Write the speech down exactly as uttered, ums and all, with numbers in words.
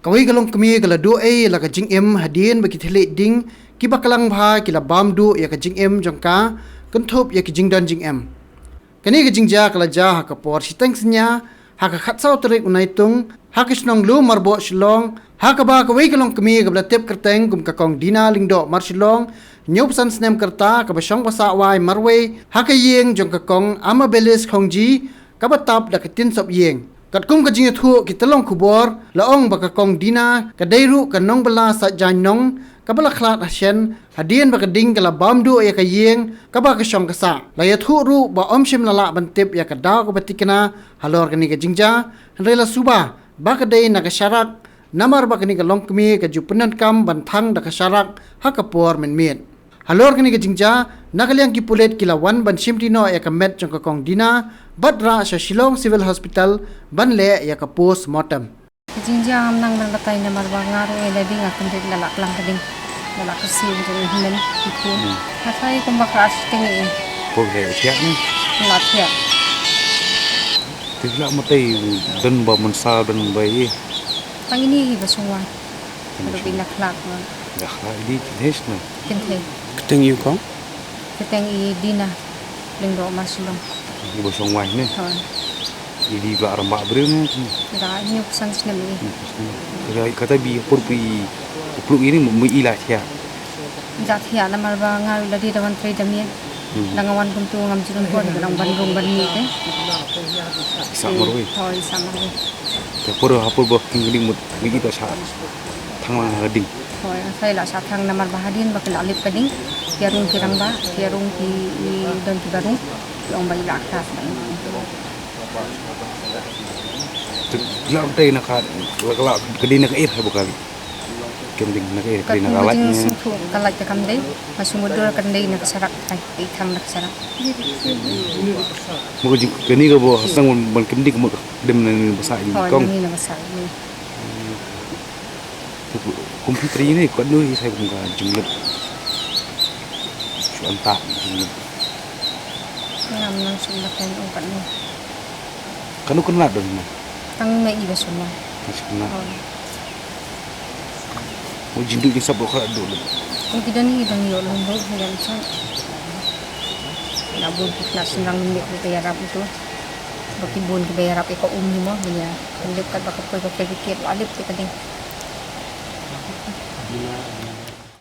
Kawei ka longkmie ka la duh ei la ka jingim hadien ba ki thylliej ding kiba klang bha ki la bam duh ïa ka jingim jong ka, kynthup ïa ki jingdon jingem. Kane ka jingjia ka la jia ha ka por shiteng synñia, ha ka khatsaw tarik u Naitung, ha ka shnong Lum Marboh Shillong, ha kaba kawei ka longkmie kaba la tip kyrteng kum ka Kong Dina Lyngdoh Marshillong, hynñiewphew san snem ka rta, kaba shong ba sah wai marwei ha ka ïing jong ka Kong Amabilis Khongji, kaba tap da ka tin sop ïing. Katkum ka jingïathuh ki tyllong khubor, la ong ba ka Kong Dina ka dei ruh ka nongbylla saitjaiñ nong, kaba la khlad hashen hadien ba ka ding ka la bam duh ïa ka ïing kaba ka shong ka sah. La ïathuh ruh ba ym shym la lah ban tip ïa ka daw kaba thikna halor kane ka jingjia, hynrei la suba ba ka dei na ka sharak, namar ba kane ka longkmie ka ju pyndonkam ban thang da ka sharak ha ka por mynmiet. Halor kane ka jingjia, na ka liang ki pulit ki la wan ban shimti noh ïa ka met jong ka Kong Dina bad rah sha Shillong Civil Hospital ban leh ïa ka post mortem. Ka jingjia ngam nang ban batai namar ba nga ruh nga la ding, nga kyndit, nga la klang ka ding, nga la kyrsiew jong i hynmen i khun. Hmm. Nga tharai kumba ka ar shiteng i. Ko he thiah ni? Nga la thiah. Te la matai don ba mynsaw, don ba i. Tang ini hi ba sngewbha. Ka dei ba i la khlad ma. Ïa khlad i dei kynthei sngewbha. Kynthei. Kyrteng ïa u kong? Kyrteng i Dina Lyngdoh Marshillong. I ba shong wai ne? Hooid. I dei ba rangbah briew ne? Ïa, hynñiewphew san snem i. Kata, kata ba i pur ba i, u pluk i ne, ma i la thiah. I la thiah namar ba nga la dei da wan trei da miet. Hmm. Da nga wan kumtu ngam ju don por, nga dang ban rung ban mih te. I sah marwei. Hooid, i sah marwei. Te por ha por ba kin ka ding mut, mih i to sah thang lang ha ka ding. Hooid, nga tharai la sah thang namar ba hadien ba ki la lip ka ding, ki ïarung ki rangbah, ki ïarung ki, i don kiba rung, ki ong ba i la khlad ba i. Te la tei na ka, la, la, ka dei na ka ir ha ba ka dei. Kem ding na ka ir, ka dei na ka lait ne. Sngewthuh ka lait te kam dei, nga sngewthuh kan dei na ka sharak, ai, i thang na ka sharak. Mo ka jing, kane ka ba hasang ban, ban kem ding ka mo ka dem na ni ba sah i kong. Hooid, na ni na ba sah i. Kum phi trei ne, katno hi sa kum ka jinglip. Shu anta jinglip. Ngam nang shu lap ïa u katno. Katno kynlad don mo? Tang ma i ba shu na. Ba shu na. Hooid. Mo jingduh jingsap ruh ka la duh lem. Kum ki don hi don ïoh lum ruh hi don sah. Na bun ki khynnah shynrang mynmiet ruh ka ïarap ito. Ba ki bun kiba ïarap ïa ka um hi mo, mynta. Kan lip kat ba ka poi ka poi ka kit, la lip te ka ding.